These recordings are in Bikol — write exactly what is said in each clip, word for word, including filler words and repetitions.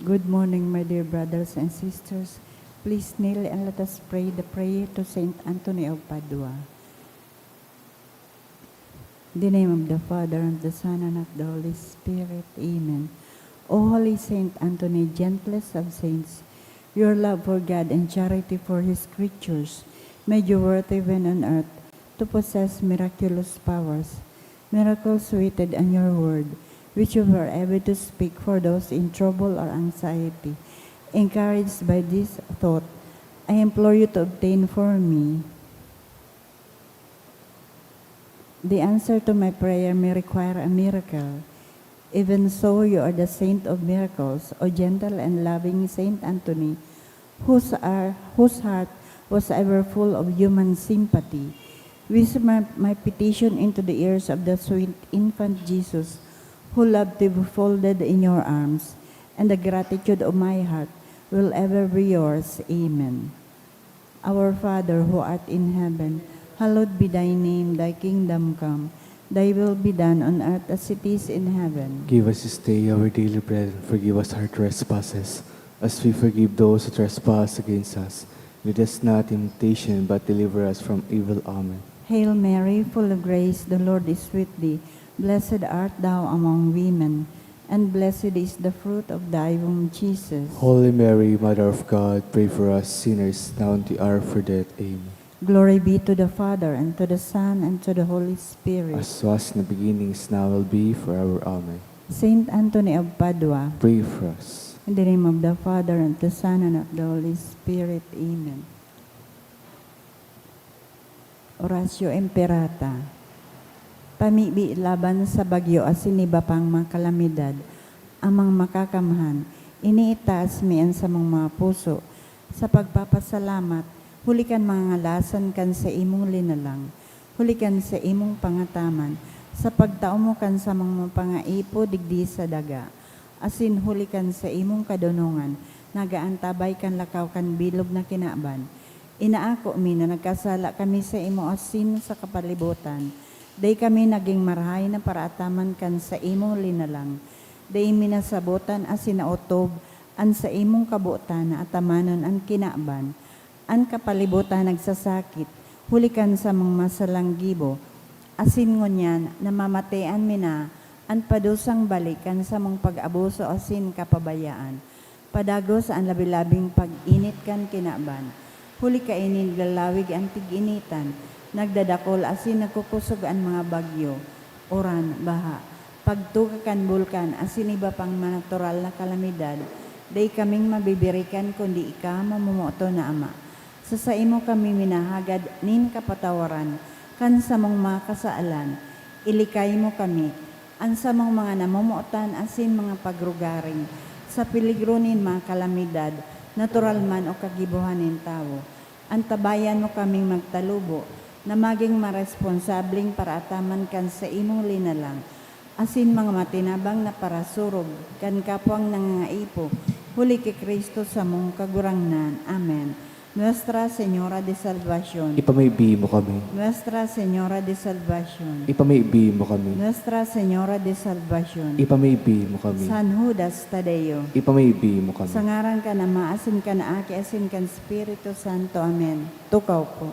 Good morning, my dear brothers and sisters. Please kneel and let us pray the prayer to Saint Anthony of Padua. In the name of the Father, and of the Son, and of the Holy Spirit. Amen. O holy Saint Anthony, gentlest of saints, your love for God and charity for his creatures made you worthy when on earth to possess miraculous powers. Miracles waited on your word, which you were able to speak for those in trouble or anxiety. Encouraged by this thought, I implore you to obtain for me. The answer to my prayer may require a miracle. Even so, you are the saint of miracles, O gentle and loving Saint Anthony, whose, are, whose heart was ever full of human sympathy. Whisper my, my petition into the ears of the sweet infant Jesus, who loved to be folded in your arms, and the gratitude of my heart will ever be yours. Amen. Our Father, who art in heaven, hallowed be thy name. Thy kingdom come. Thy will be done on earth as it is in heaven. Give us this day our daily bread, and forgive us our trespasses, as we forgive those who trespass against us. Lead us not in temptation, but deliver us from evil. Amen. Hail Mary, full of grace, the Lord is with thee. Blessed art thou among women, and blessed is the fruit of thy womb, Jesus. Holy Mary, Mother of God, pray for us sinners, now and at the hour of our death. Amen. Glory be to the Father, and to the Son, and to the Holy Spirit. As was in the beginning, is now, will be, forever. Amen. Saint Anthony of Padua. Pray for us. In the name of the Father, and the Son, and of the Holy Spirit. Amen. Oratio Imperata. Pamibi laban sa bagyo asin iba pang mga kalamidad, Amang Makakamhan, iniitaas mi an samong mga puso sa pagpapasalamat, huli kan mga ngalasan kan saimong linalang, huli kan saimong pangataman, sa pagtao mo kan samong mga pangaipo digdi sa daga, asin huli kan saimong kadonongan, nagaantabay kan lakaw kan bilog na kinaban. Inaako mi na nagkasala kami saimo asin sa kapalibotan. Dai kami nagin marahay na paraataman kan saimong linalang. Dai mi nasabotan asin naotob an saimong kabotan na atamanon an kinaban. An kapalibotan nagsasakit, huli kan samong masalang gibo, asin ngunyan namamatean mi na an padusang balik kan samong pag-abuso asin kapabayaan. Padagos an labi-labing pag-init kan kinaban, huli kaini naglalawig an tig-initan, nagdadakol asin nagkukusog an mga bagyo, uran, baha, pagtuga kan bulkan asin iba pang mga natural na kalamidad. Dai kaming mabibirikan kundi ika, mamomoton na Ama. Sa saimo kami minahagad nin kapatawaran kan samong mga kasalan. Ilikay mo kami, an samong mga namomotan asin mga pagrugaring, sa peligro nin mga kalamidad, natural man o kagibohan nin tawo. Antabayan mo kaming magtalubo na magin maresponsableng paraataman kan saimong linalang, asin mga matinabang na parasurog kan kapwang nangangaipo, huli ki Cristo samong Kagurangnan. Amen. Nuestra Señora de Salvacion. Ipamibi mo kami. Nuestra Señora de Salvacion. Ipamibi mo kami. Nuestra Señora de Salvacion. Ipamibi mo kami. San Judas Tadeo. Ipamibi mo kami. Sa ngaran kan Ama, asin kan Aki, asin kan Espiritu Santo. Amen. Tukaw po.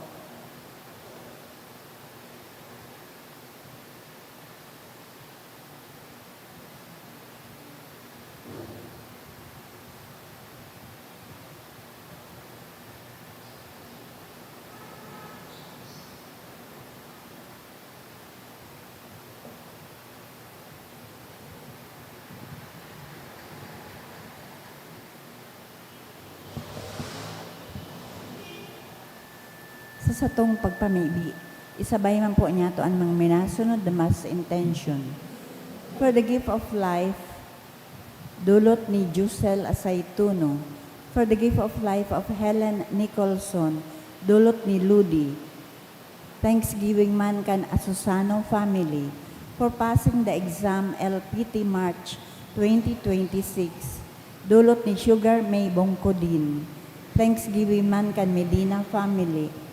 Sa satong pagpamibi, isabay man po niyato an mga minasunod na mass intention. For the gift of life, dulot ni Jusel Asaytuno. For the gift of life of Helen Nicholson, dulot ni Ludi. Thanksgiving man kan Asusano family for passing the exam, L P T, March twenty twenty-six. Dulot ni Sugar May Bongkodin. Thanksgiving man kan Medina family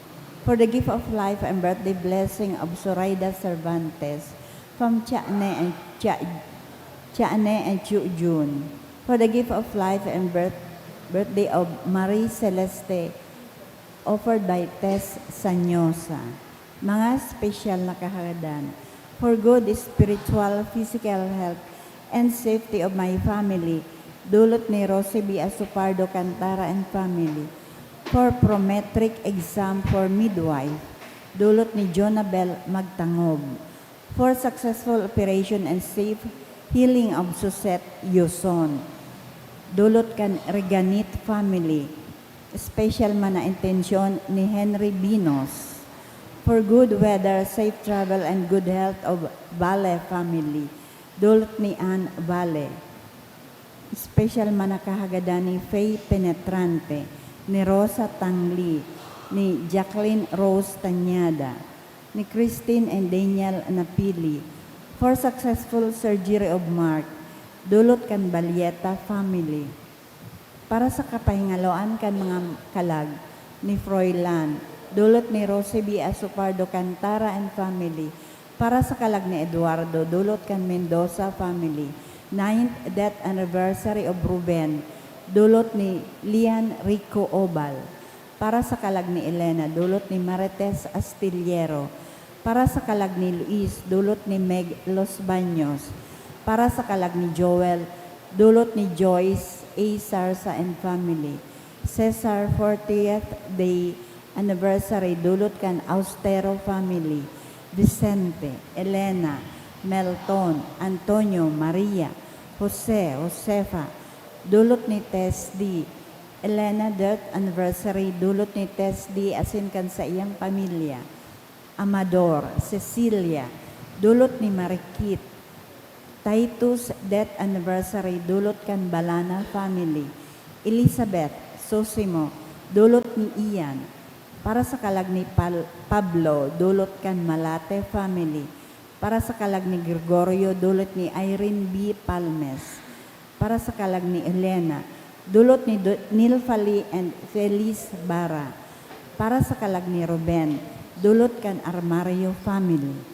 for the gift of life and birthday blessing of Zoraida Cervantes from Tiane and Tia-, Tiane and Tiyo Jun. For the gift of life and birth, birthday of Marie Celeste, offered by Tess Sanyosa. Mga espesyal na kahagadan. For good spiritual, physical health, and safety of my family, dulot ni Rosie B. Asopardo Cantara and family. For prometric exam for midwife, dulot ni Jonabel Magtangob. For successful operation and safe healing of Suzette Yuson, dulot kan Reganit family. Special man na intensyon ni Henry Binos. For good weather, safe travel, and good health of Valle family, dulot ni Ann Valle. Special man na kahagadan ni Faye Penetrante, ni Rosa Tangli, ni Jacqueline Rose Tañada, ni Christine and Daniel Napili, for successful surgery of Mark, dulot kan Balyeta family. Para sa kapahingaloan kan mga kalag ni Froilan, dulot ni Rosie B. Asopardo Cantara and family. Para sa kalag ni Eduardo, dulot kan Mendoza family. Ninth death anniversary of Ruben, dulot ni Lian Rico Obal. Para sa kalag ni Elena, dulot ni Marites Astillero. Para sa kalag ni Luis, dulot ni Meg Los Baños. Para sa kalag ni Joel, dulot ni Joyce A. Sarsa and family. Cesar fortieth day anniversary, dulot kan Austero family. Vicente, Elena, Melton, Antonio, Maria, Jose, Josefa, dulot ni Tess D. Elena death anniversary, dulot ni Tess D. asin kan saiyang pamilya. Amador, Cecilia, dulot ni Marikit. Titus death anniversary, dulot kan Balana family. Elizabeth, Sosimo, dulot ni Ian. Para sa kalag ni Pal-, Pablo, dulot kan Malate family. Para sa kalag ni Gregorio, dulot ni Irene B. Palmes. Para sa kalag ni Elena, dulot ni Do-, Nilfali and Feliz Bara. Para sa kalag ni Ruben, dulot kan Armario family.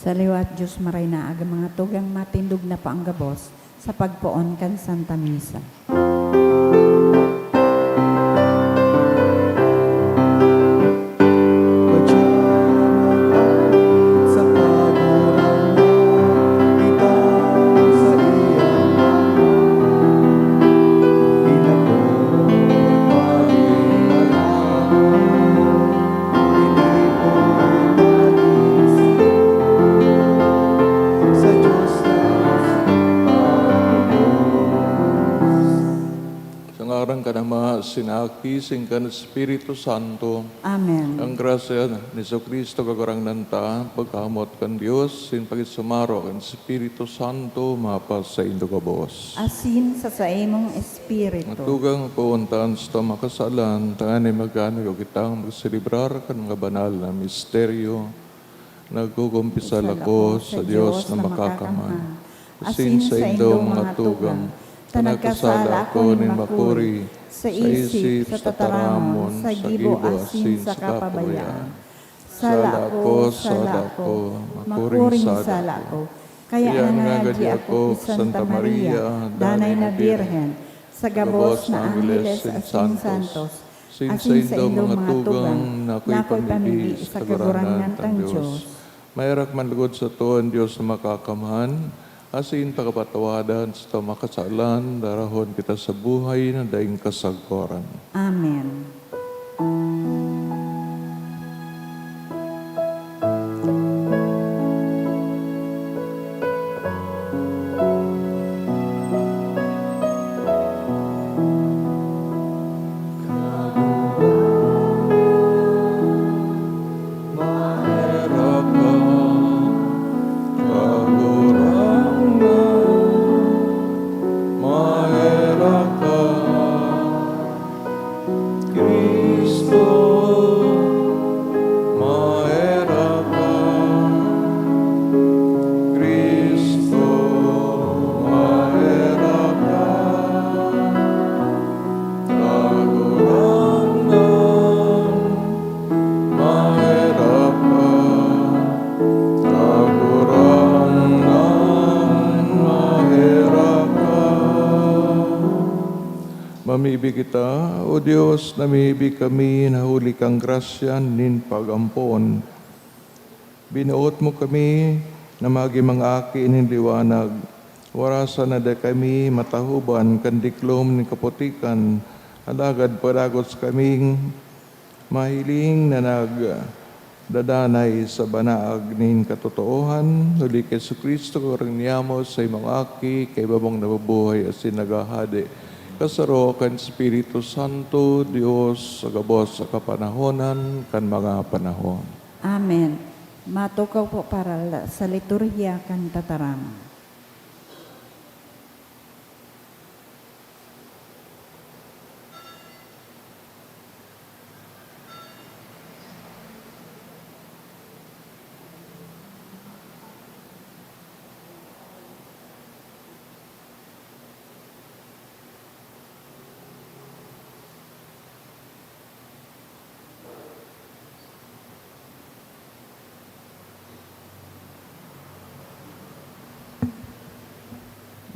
Sa liwat, Dios maray na aga mga tugang, matindog na pa ang gabos sa pagpoon kan Santa Misa. Sa ngaran kan Ama, sin Aki, sin kan Espiritu Santo. Amen. Ang grasya ni Jesu-Cristo, Kagurangnan ta, pagkamoot kan Dios, sin pakisumaro kan Espiritu Santo, mapasaindo gabos. Asin sa saimong espiritu. Mga tugang, poon ta an sato mga kasalan, tanganing magkanuyo kitang magselebrar kan mga banal na misteryo. Nagkukumpisal ako sa Dios na makakamhan, asin saindong mga tugang, ta nagkasala ako nin makuri, sa isip, sa tataramon, sa gibo, asin sa kapabayaan. Sala ako, sala ako, makuring sala ako. Kaya nangangadyi ako ki Santa Maria, Danay na Birhen, sa gabos na angheles asin santos, asin saindong mga tugang na akoy pamibi sa Kagurangnan tang Dios. Maherak man lugod sato an Dios na makakamhan, Asin pakapatawadan sa mga kasalan, darahon kita sa buhay na daing kasagkoran. Amen. Cristo, maherak ka. Cristo, maherak ka. Kagurangnan, maherak ka. Kagurangnan, maherak ka. Mamibi kita, O Dios, namibi kami na huli kang grasya nin pag-ampon. Binoot mo kami na magin mga aki nin liwanag. Warasan na dai kami matahoban kan diklom nin kaputikan, alagad padagos kaming mahiling na nagdadanay sa banaag nin katotoohan, huli ki Jesu-Cristo, Gurang niyamo, sa imong Aki, kaiba mong nabubuhay asin naghahade, kasaro kan Espiritu Santo, Dios, sa gabos sa kapanahonan kan mga panahon. Amen. Matukaw po para la-, sa liturhiya kan tataram.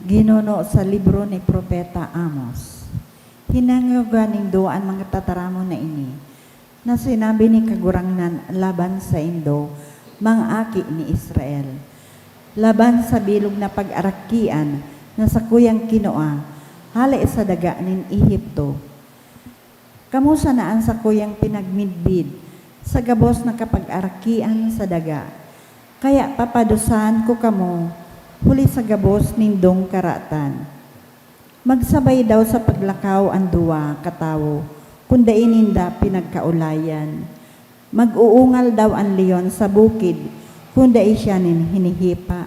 Ginuno sa libro ni Propeta Amos. Hinangoga nindo an mga tataramon na ini, na sinabi ni Kagurangnan laban saindo, mga aki ni Israel, laban sa bilog na pag-arakian na sakuyang kinua hale sa daga nin Ehipto. Kamo sana an sakuyang pinagmidbid sa gabos na kapag-arakian sa daga. Kaya papadusahan ko kamo huli sa gabos nindong karatan. Magsabay daw sa paglakaw an duwa katawo, kun dai ninda pinagkaolayan. Mag-uungal daw an leon sa bukid, kun dai siya nin hinihipa.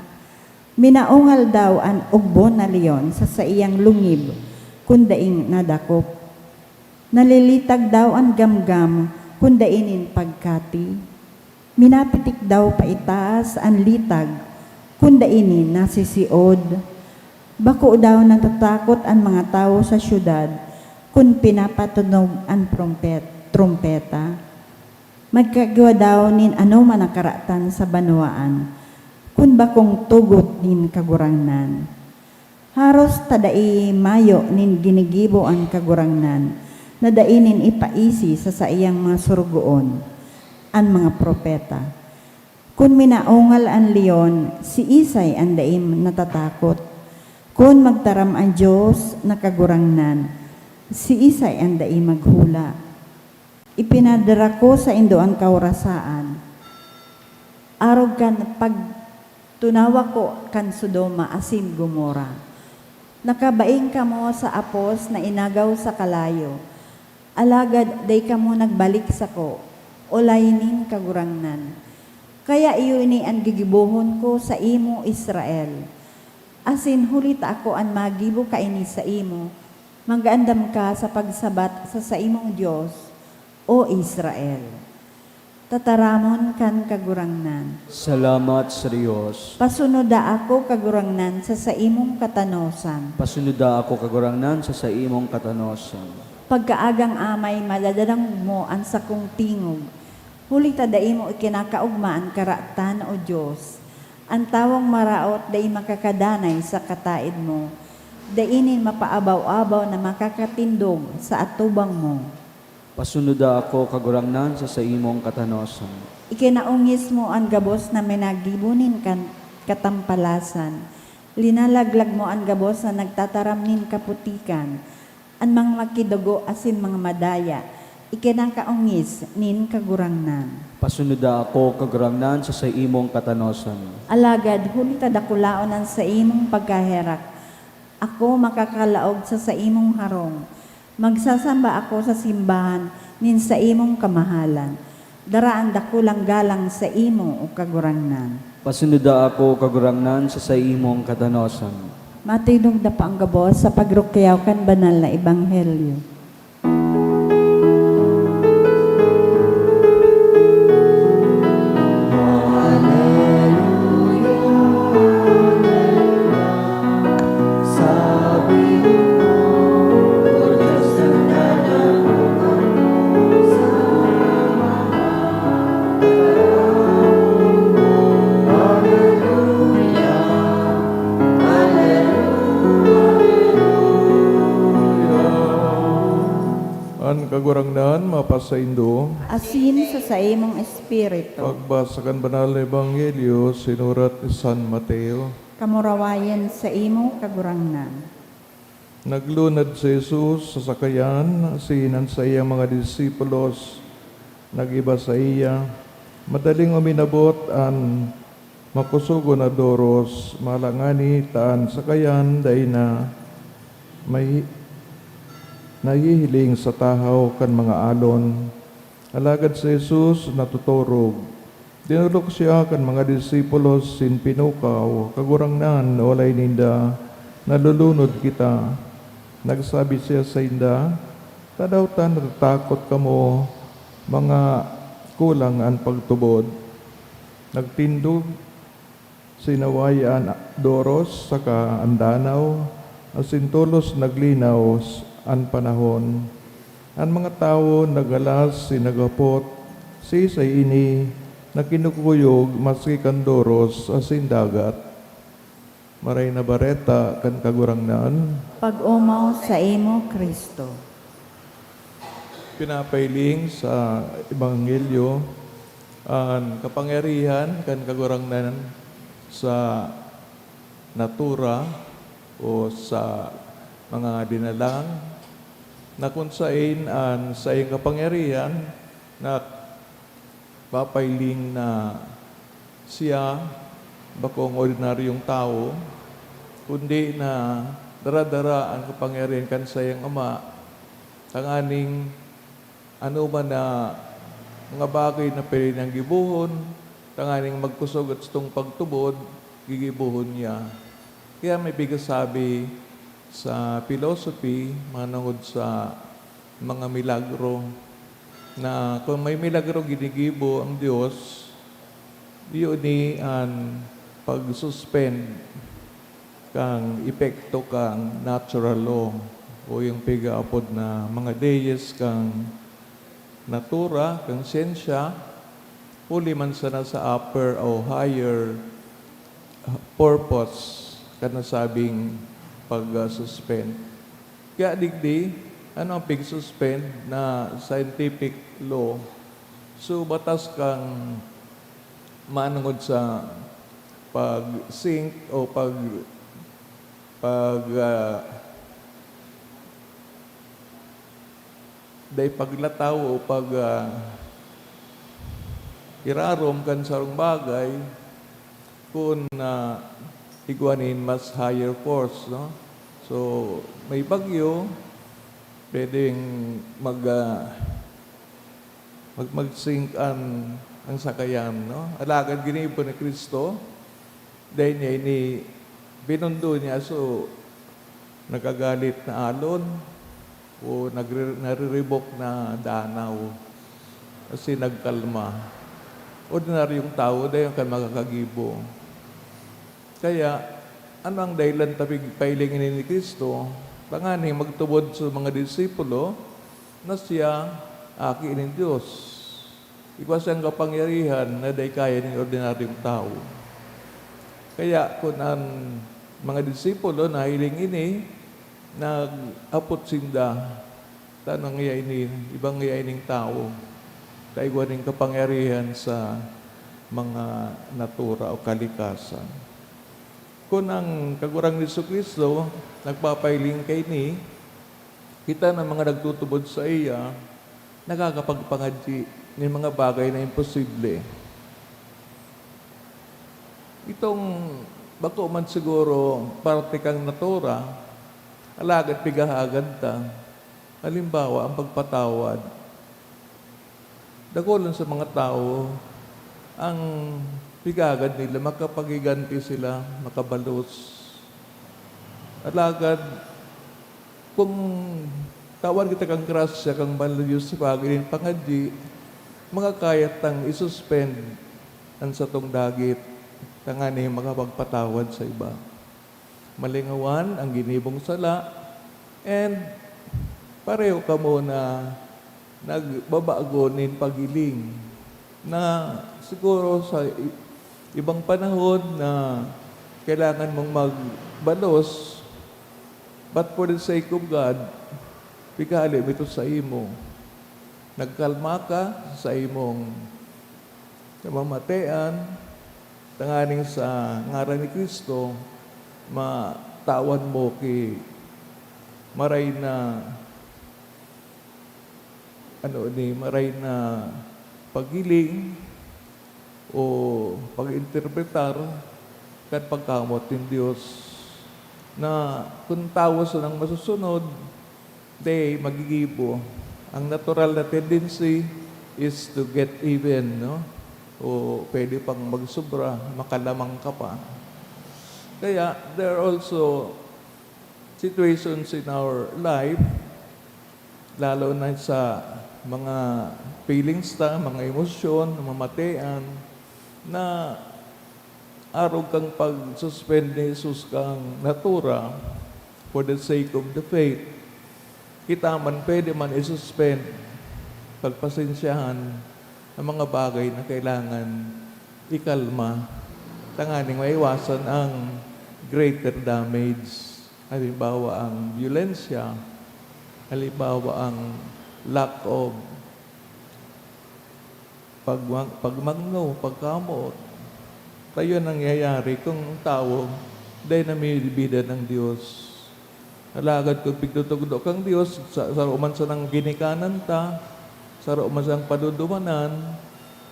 Minaungal daw an ugbon na leon sa saiyang lungib, kun daing nadakop. Nalilitag daw an gamgam kun dai nin pagkati. Minapitik daw paitaas an litag kun dai nin nasisiod. Bako daw natatakot an mga tawo sa syudad kun pinapatunog an trumpet-, trumpeta. Magkagwa daw nin anoman na karatan sa banwaan kun bakong tugot nin Kagurangnan. Haros ta dai mayo nin ginigibo an Kagurangnan na dai nin ipaisi sa saiyang mga sorogoon, an mga propeta. Kun minaungal an leon, siisay an dai natatakot? Kun magtaram an Dios na Kagurangnan, siisay an dai maghula? Ipinadara ko saindo an kaorasaan, arog kan pagtunawa ko kan Sodoma asin Gomorra. Nakabaing kamo sa apos na inagaw sa kalayo, alagad dai kamo nagbalik sako, olay nin Kagurangnan. Kaya iyo ini an gigibohon ko saimo, Israel. Asin huli ta ako an magibo kaini saimo, mag-andam ka sa pagsabat sa saimong Dios, O Israel. Tataramon kan Kagurangnan. Salamat sa Dios. Pasunoda ako, Kagurangnan, sa saimong katanosan. Pasunoda ako, Kagurangnan, sa saimong katanosan. Pagkaagang amay, madadangog mo an sakong tingog. Huli ta dai mo ikinakaogma an karatan, O Dios. An tawong maraot dai makakadanay sa kataed mo. Dai nin mapaabaw-abaw na makakatindog sa atubang mo. Pasunoda ako, Kagurangnan, sa saimong katanosan. Ikinaongis mo an gabos na minagibo nin kan-, katampalasan. Linalaglag mo an gabos na nagtataram nin kaputikan, an mga makidugo asin mga madaya, ikinakaongis nin Kagurangnan. Pasundoda ako, Kagurangnan, sa saimong katanosan. Alagad huli ta dakulaon an saimong pagkaherak, ako makakalaog sa saimong harong. Magsasamba ako sa simbahan nin saimong kamahalan. Dara an dakulang galang saimo, o Kagurangnan. Pasundoda ako, Kagurangnan, sa saimong katanosan. Matindog na pa ang gabos sa pagrukyaw kan banal na ebanghelyo. An Kagurangnan mapasaindo. Asin sa saimong espiritu. Pagbasa kan Banal na Ebanghelyo sinurat ni San Mateo. Kamurawayan saimo, Kagurangnan. Naglunad si Jesus sa sakayan, asin an saiyang mga disipulos nag-iba saiya. Madaling uminabot an makusogon na doros, mahalangani ta an sakayan dai na mahi-, nahihiling sa tahaw kan mga alon. Alagad si Jesus natutorog. Dinolok siya kan mga disipulos sin pinukaw, "Kagurangnan, olay ninda, nalulunod kita." Nagsabi siya sainda, "Tadaw ta natatakot kamo, mga kulang an pagtubod?" Nagtindog, sinaway an doros saka an danaw, asin tolos naglinaw s-, an panahon. An mga tawo nagalas sin naghapot, "Siisay ini na kinukuyog maski kan doros asin dagat?" Maray na Bareta kan Kagurangnan. Pag-omaw saimo, Cristo. Pinapahiling sa Ebanghelyo an kapangyarihan kan Kagurangnan sa natura o sa mga dinalang, na kun saen an saiyang kapangyarihan na papahiling na siya bakong ordinaryong tawo, kundi na dara-dara an kapangyarihan kan saiyang Ama, tanganing anoman na mga bagay na pwede niyang gibohon, tanganing magkusog at satong pagtubod, gigibohon niya. Kaya may pigasabi sa philosophy manongod sa mga milagro, na kung may milagro ginigibo ang Dios, iyo ni an pag-suspend kan epekto kan natural law o yung pigaapod na mga leyes kan natura, kan siyensya, huli man sana sa upper o higher purpose kan nasabing pag-suspend. Kaya digdi, ano ang pig-suspend na scientific law? So, batas kang manongod sa pag-sink o pag, pag, ah, dai paglataw o pag, ah, irarom kan sarong bagay, kun, ah, igwa nin mas higher force, no? So, may bagyo, pwedeng mag, ah, mag-, mag-sink an, ang sakayan, no? Alagad ginibo ni Cristo, dai niya ini binundo niya, so, nagagalit na alon, o nagre-, nariribok na danaw, kasi nagkalma. Ordinaryong tawo, dai an kan makakagibo. Kaya, ano ang dahilan ta pig-, pailing ini ni Cristo? Tanganing magtubod sa mga disipulo na siya Aki nin Dios. Igwa siyang kapangyarihan na dai kaya nin ordinaryong tawo. Kaya kun an mga disipulo nahiling ini, nag-apot sinda, "Tano ngiya ini, iba ngiya ining tawo, ta igwa nin kapangyarihan sa mga natura o kalikasan." Kun ang Kagurang Jesu-Cristo nagpapahiling kaini, kita na mga nagtutubod saiya nakakapagpangadyi nin mga bagay na imposible. Itong bako man siguro parte kan natura, alagad pigahagad ta. Halimbawa, ang pagpatawad. Dakulon sa mga tawo ang pigahagad nila, makapaghiganti sila, makabalos. Alagad, kung tawan kita kan grasya kan Mahal na Dios sa pag-ining pangadyi, makakaya tang i-suspend an satong dagit tanganing makapagpatawad sa iba. Malingawan ang ginibong sala, and pareho kamo na nagbabago nin paghiling na siguro sa i-, ibang panahon na kailangan mong magbalos, but for the sake of God, pighale mo ito saimo. Nagkalma ka sa imong namamatean, tanganing sa ngaran ni Cristo, matawan mo ki maray na, ano ni, maray na paghiling o pag-interpretar kan pagkamoot nin Dios, na kun tawo sanang masusunod, di magigibo. Ang natural na tendency is to get even, no? O pwede pang magsobra, makalamang ka pa. Kaya, there are also situations in our life, lalo na sa mga feelings ta, mga emosyon, namamatean, na arog kang pag-suspend ni Jesus kang natura for the sake of the faith. Kita man, pwede man i-suspend, pagpasensyahan ang mga bagay na kailangan ikalma, tanganing maiwasan ang greater damage. Halimbawa, ang byolensya, halimbawa, ang lack of pagma-, pagmangno, pagkamoot. Kaya nangyayari kung ang tawo dai namimidbidan nin Dios. Alagad kun pigtutugdo kang Dios, sa, saro man sanang ginikanan ta, saro man sanang padudumanan,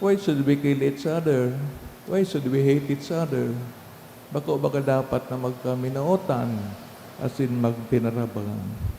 why should we kill each other? Why should we hate each other? Bako baga dapat na magkaminootan asin magtinarabahan?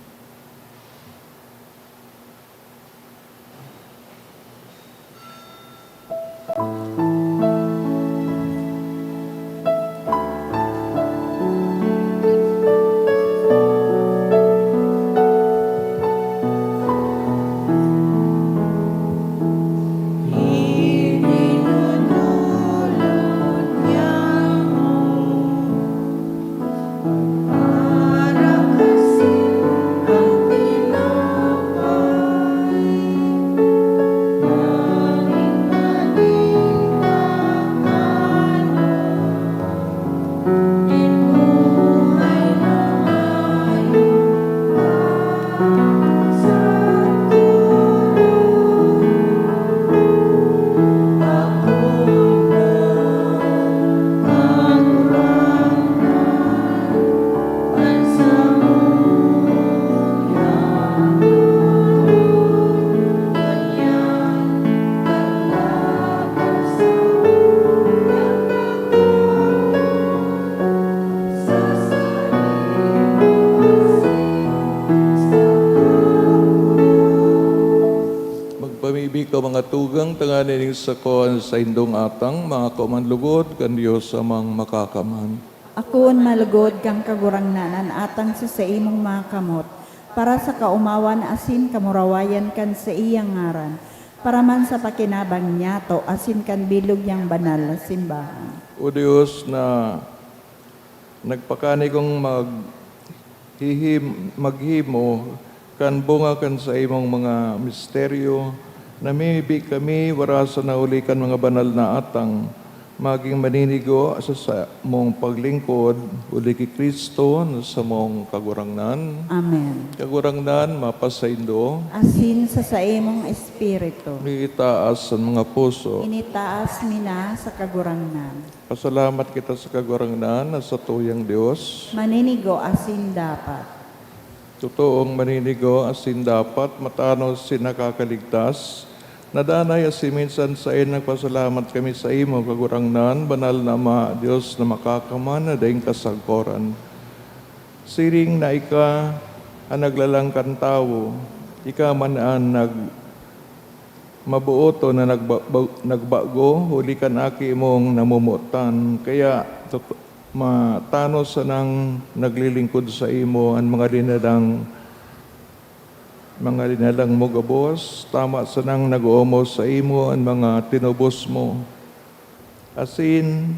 Magpamibi ka, mga tugang, tanganing ning sako an saindong atang, makakuman lugod kan Dios Amang Makakaman. Akoon malugod kan Kagurangnan an atang sa saimong mga kamot, para sa kaomawan asin kamurawayan kan saiyang ngaran, para man sa pakinabang niyato asin kan bilog niyang banal na simbahan. O Dios, na nagpakanikong maghihim-, maghimo kan bunga kan saimong mga misteryo, namimibi kami, wara sana huli kan mga banal na atang, Maging maninigo sa samong paglingkod, huli ki Cristo na samong Kagurangnan. Amen. Kagurangnan, mapasaindo. Asin sa saimong espiritu. Itaas an mga puso. Initaas mi na sa Kagurangnan. Pasalamat kita sa Kagurangnan na satuyang Dios. Maninigo asin dapat. Totoong maninigo asin dapat matanos si nakakaligtas. Nadanay asin minsan sain nagpasalamat kami sa imo, Kagurangnan, banal na Ama, Dios na makakaman na daing kasagkoran. Siring na ika an naglalang kan tawo, ika man an nag-, mabuoton na nagba-, ba-, nagbago huli kan Aki mong namomotan. Kaya, tot-, matanos sanang naglilingkod sa imo an mga linalang, mga linalang mo gabos, tama sanang nag-oomos sa imo an mga tinubos mo. Asin,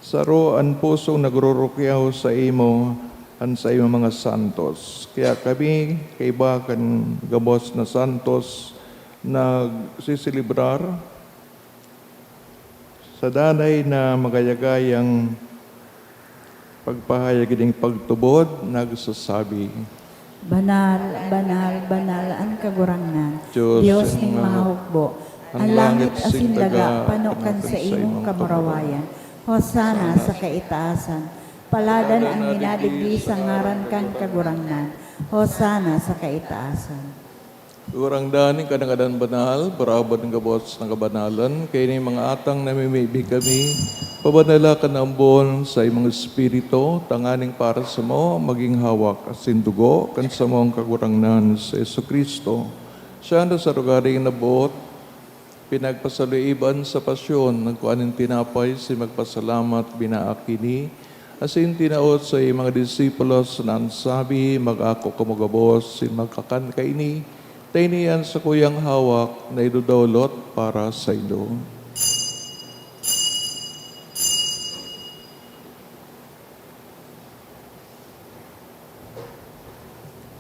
saro an pusong nagrurukyaw sa imo an saimong mga santos. Kaya kami, kaiba kan gabos na santos, nagseselebrar sa danay na magayagayang pagpahayag ning pagtubod, nagsasabi, Banal, banal, banal an Kagurangnan, Dios Dios nin nin mga mahukbo. An langit asin daga pano kan saimong kamurawayan. Hosana sa kaitaasan. Paladan an minadigdi sa ngaran kan Kagurangnan. Hosana sa kaitaasan. Kagurangnan, ika na ngadan banal, barabad nin gabos na kabanalan, kaini mga atang namimibi kami, pabanala kan ambon sa imong Espiritu, tanganing para samo magin hawak asin dugo kan samong Kagurangnan si Jesu-Cristo. Siya na sa rogaring naboot, pinagpasaloiban sa pasyon, nagkua nin tinapay, asin magpasalamat, binaak ini, asin tinao sa mga disipulos na an sabi, "Mag-ako kamo gabos, asin magkakan kaini, ta ini an sakuyang hawak na idodolot para saindo."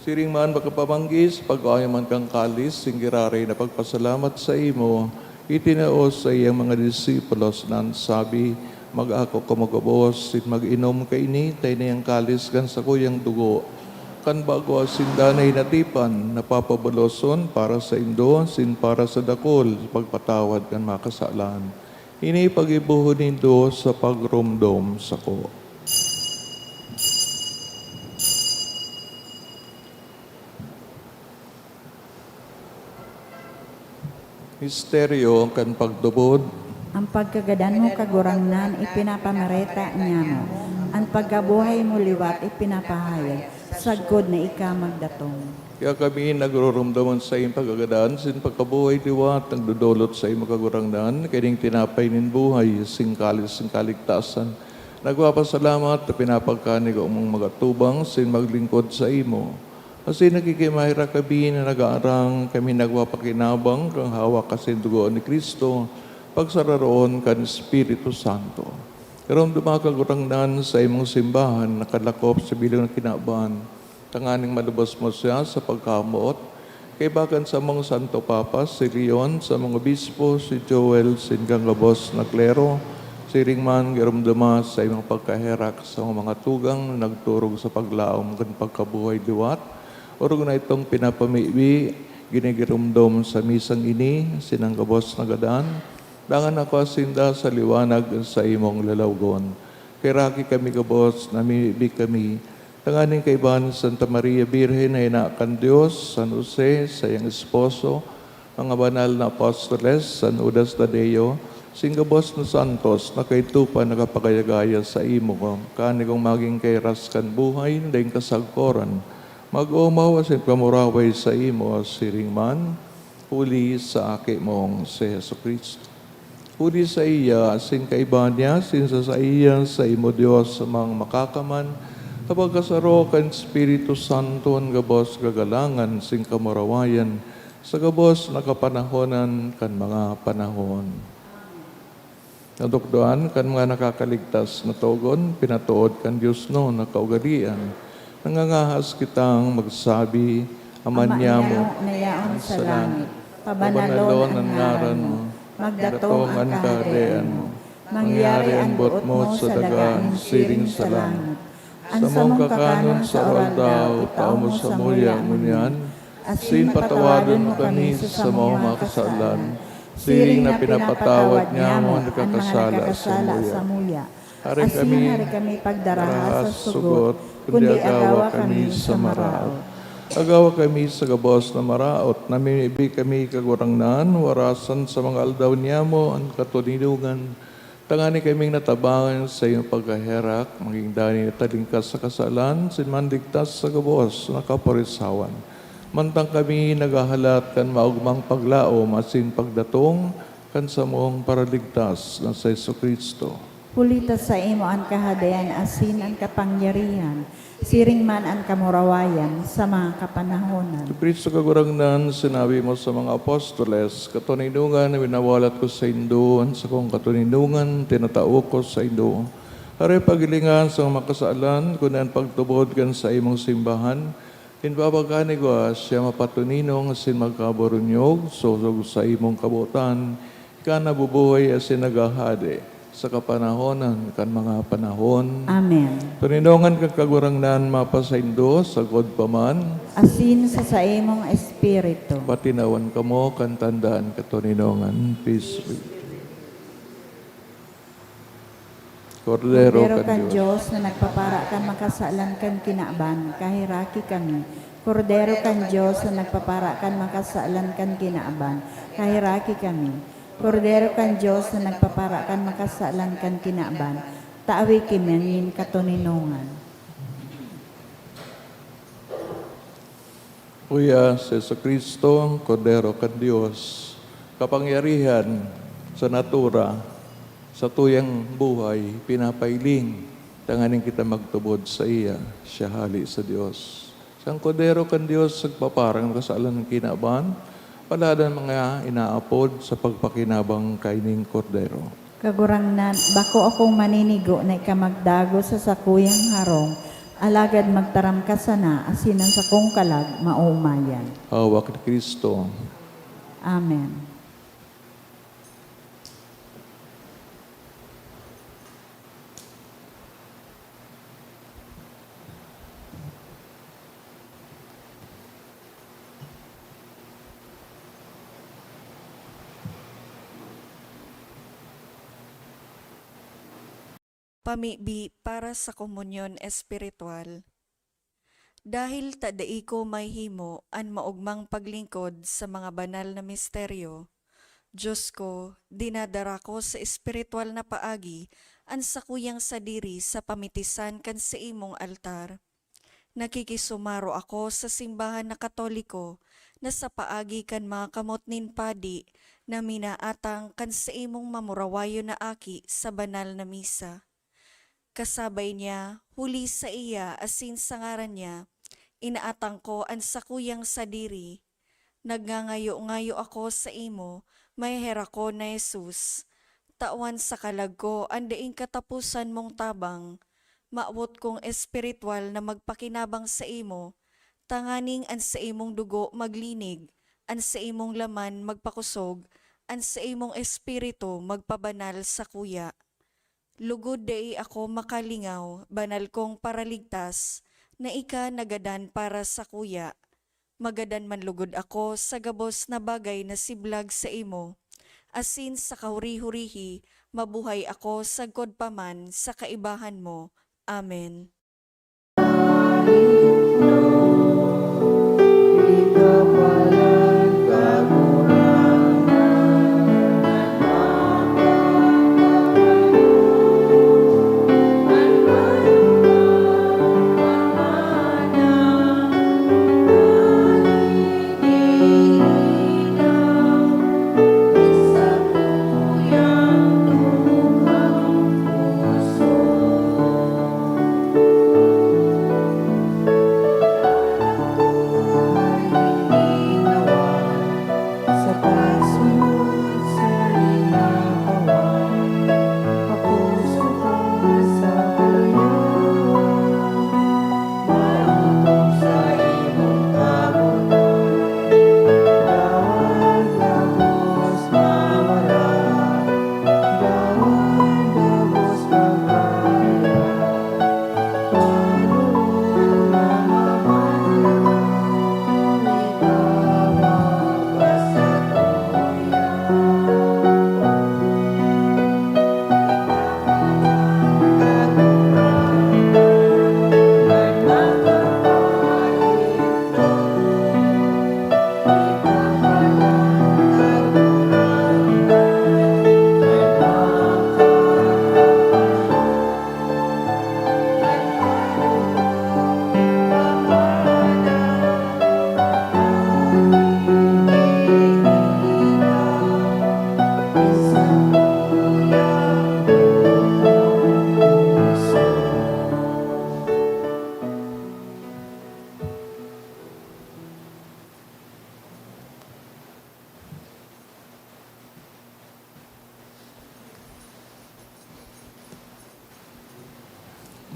Siring man, pagkapamanggis, pag-ayo man kan kalis, asin giraray na pagpasalamat sa imo, itinao sa iyang mga disipulos na an sabi, "Mag-ako kamo gabos, asin mag-inom kaini, ta ini an kalis kan sakuyang dugo, kan bago asin danay na tipan, na papabaloson para saindo asin para sa dakul, sa pagpatawad kan mga kasalan. Ini paggibohon nindo sa pagromdom sako." Misteryo kan pagtubod. An pagkagadan mo, Kagurangnan, ipinapamareta niamo. An pagkabuhay mo liwat ipinapahayag, sagkod na ika magdatong. Kaya kami nagrurumdom sa iyong pagkagadan, asin pagkabuhay liwat, nagdodolot sa imo, Kagurangnan, kaining tinapay nin buhay, asin kalis nin kaligtasan. Nagpapasalamat ta pinapagkakan mong mga atubang asin maglingkod saimo. Asin nakikimaherak kami na nag-aarang kami nagpapakinabang kan hawak asin dugo ni Cristo, pagsararoon kan Espiritu Santo. Iromdoma, Kagurangnan, sa imong simbahan nakalakop sa bilog na kinaban, tanganing malubos mo siya sa pagkamoot, kaiba kan samong Santo Papa, si Leon, samong obispo, si Joel, asin kan gabos na klero. Siring man, giromdoma sa imong pagkaherak sa mga tugang na nagturog sa paglaom kan pagkabuhay liwat. Orog na itong pinapamibi, ginigiromdom sa misang ini, asin an gabos na gadan, dangan nakua sinda sa liwanag sa imong lalawgon. Kaheraki kami gabos, namimibi kami, tanganing kaiba ni Santa Maria Birhen na ina kan Dios, San Jose, saiyang esposo, mga banal na apostoles, San Judas Tadeo, asin gabos na santos na kaidto pa nakapagayagaya sa imo, kanigong magin kairas kan buhay na daing kasagkoran, mag-omaw asin pamuraway sa imo, siring man, huli sa Aki mong si Jesu-Cristo. Huli saiya, asin kaiba niya, asin sa saiya, sa imo, Dios, Amang makakaman, ta pagkasaro kan Espiritu Santo, an gabos kagalangan asin kamurawayan, sa gabos na kapanahonan kan mga panahon. Natukdoan kan mga nakakaligtas na togon, pinatood kan diosnon na kaugalian, nangangahas kitang magsabi, Ama niamo na yaon sa langit, pabanalon an ngaran mo, magdatong an kahadean mo, Mangyari an boot mo sa daga siring sa langit. An samong kakanon sa oral-daw, ipao mo samuya ngunyan, asin patawadon mo kami sa samong mga kasalan, siring na pinapatawad niamo an nakakasala samuya. Hare kami, hare kami pagdaraha sa sugot, kundi agawa kami sa maraot. Agawa kami sa gabos na maraot, namimibi kami, Kagurangnan, warasan sa mga aldaw niamo an katoninongan, tanganing kaming natabangan sa iyong pagkaherak, magin danay na talingkas sa kasalan, asin manligtas sa gabos na kaporisawan. Mantang kami naghahalat kan maogmang paglaom asin pagdatong kan samong Paraligtas na si Jesu-Cristo. Huli ta saimo an kahadean asin an kapangyarihan, siring man an kamurawayan sa mga kapanahonan. Cristo Kagurangnan, sinabi mo sa mga apostoles, "Katoninongan na winawalat ko saindo, an sakong katoninongan tinatao ko saindo." Hare, paghilinga an samong mga kasalan, kundi an pagtubod kan saimong simbahan, nin pagkaigwa, siya mapatoninong asin magkaburunyog, sosog sa saimong kabotan, ika nabubuhay asin naghahade sa kapanahonan kan mga panahon. Amen. Toninongan kan Kagurangnan mapasaindo, sagkod pa man. Asin sa saimong espiritu. Patinawan kamo kan tandaan katoninongan. Peace be. Kordero Kordero kan kan Dios. Dios na nagpapara kan makasalan kan kinaban, kaheraki kami. Kordero kan Dios na nagpapara kan makasalan kan kinaban, kaheraki kami. Kordero kan Dios na nagpapara kan makasalan kan kinaban, tawi kami nin katoninongan. Uya si Jesu-Cristo, Kordero kan Dios, kapangyarihan sa natura, satuyang buhay, pinapailing, tanganing kita magtubod saiya, siya hale sa Dios. Siya an Kordero kan Dios, nagpapara kan kasalan kan kinaban, palad an mga inaapod sa pagpakinabang kaining Kordero. Kagurangnan, bako akong maninigo na ika magdagos sa sakuyang harong, alagad magtaram ka sana asin an sakong kalag maoomayan. Hawak ni Cristo. Amen. Pamibi para sa komunyon espiritual. Dahil ta dai ko mahimo an maogmang paglingkod sa mga banal na misteryo, Dios ko, dinadara ko sa espiritual na paagi an sakuyang sadiri sa pamitisan kan saimong altar. Nakikisumaro ako sa simbahan na Katoliko na sa paagi kan mga kamot nin padi na minaatang kan saimong mamurawayon na aki sa banal na misa. Kasabay niya, huli saiya asin sa ngaran niya, inaatang ko an sakuyang sadiri. Nagngangayo-ngayo ako saimo, maheherakon na Jesus. Tawan sa kalag ko an daing kataposan mong tabang. Mawot kong espiritual na magpakinabang saimo, tanganing an saimong dugo maglinig, an saimong laman magpakusog, an saimong espiritu magpabanal sakuya. Lugod dai ako makalingaw, banal kong Paraligtas, na ika nagadan para sakuya. Magadan man lugod ako sa gabos na bagay na siblag saimo, asin sa kahuri-hurihi mabuhay ako sagkod pa man sa kaibahan mo. Amen.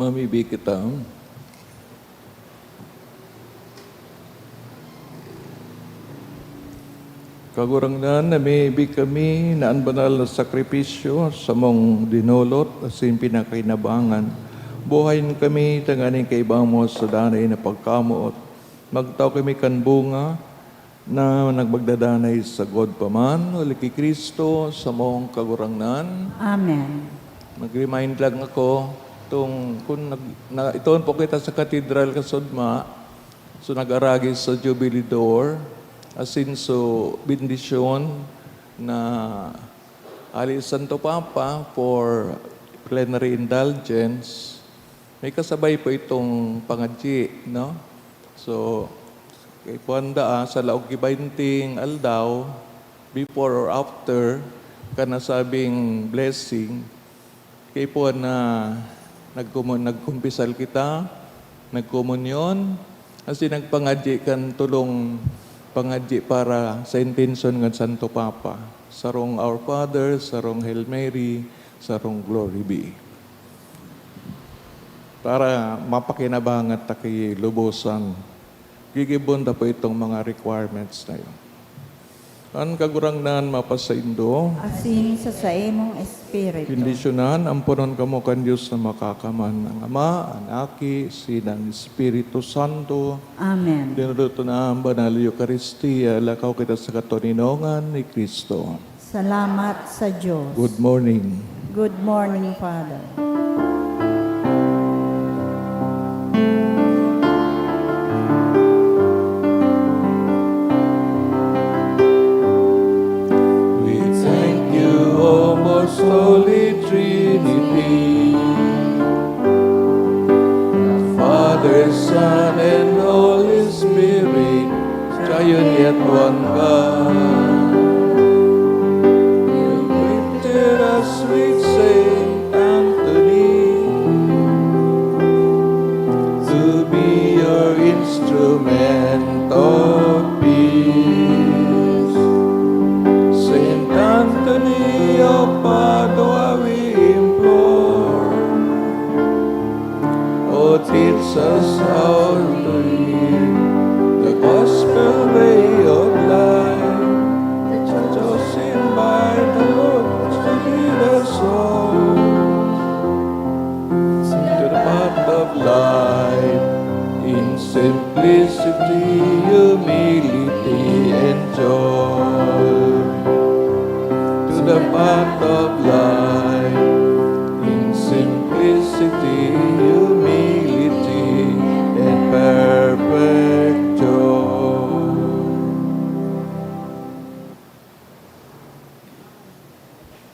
Mamibi kita. Kagurangnan, namibi kami na an banal na sakripisyo samong dinolot asin pinakinabangan, buhayon kami tanganing kaiba mo sa danay na pagkamoot. Magtao kami kan bunga na nagmagdadanay sagkod pa man, huli ki Cristo, samong Kagurangnan. Amen. Mag-remind lang ako, tong, kung nag-, na, itoon po kita sa katedral kasudma, so nag-aragi sa Jubilee Door, asin so bendisyon na ali Santo Papa for plenary indulgence, may kasabay po itong pangadyi, no? So, kaipuhan daa, sa laog ki baynting aldaw, before or after, kan nasabing blessing, kaipuhan na nagkumo-, nagkumpisal kita, nagkomunyon, asin nagpangadyi kan tolong pangadyi para sa intensyon kan Santo Papa. Sarong Our Father, sarong Hail Mary, sarong Glory Be. Para mapakinabangan ta ki lubosan, gigibon ta po itong mga requirements na yun. An Kagurangnan mapasaindo. Asin sa saimong espiritu. Bendisyonan, amponon kamo kan Dios na Makakaman, ang Ama, an Aki, asin an Espiritu Santo. Amen. Dinuruto na ang Banal na Eukaristia, lakaw kita sa katoninongan ni Cristo. Salamat sa Diyos. Good morning. Good morning, Father. We thank you, O most holy Trinity, the Father, Son, and Holy Spirit, Triune yet one God. You gifted us with Saint Anthony to be your instrument of peace. Saint Anthony of Padua, we implore, O, teach us how to live the gospel way of life, chosen by the Lord to lead us all to the path of life. In simplicity, humility, and joy, to the path of life.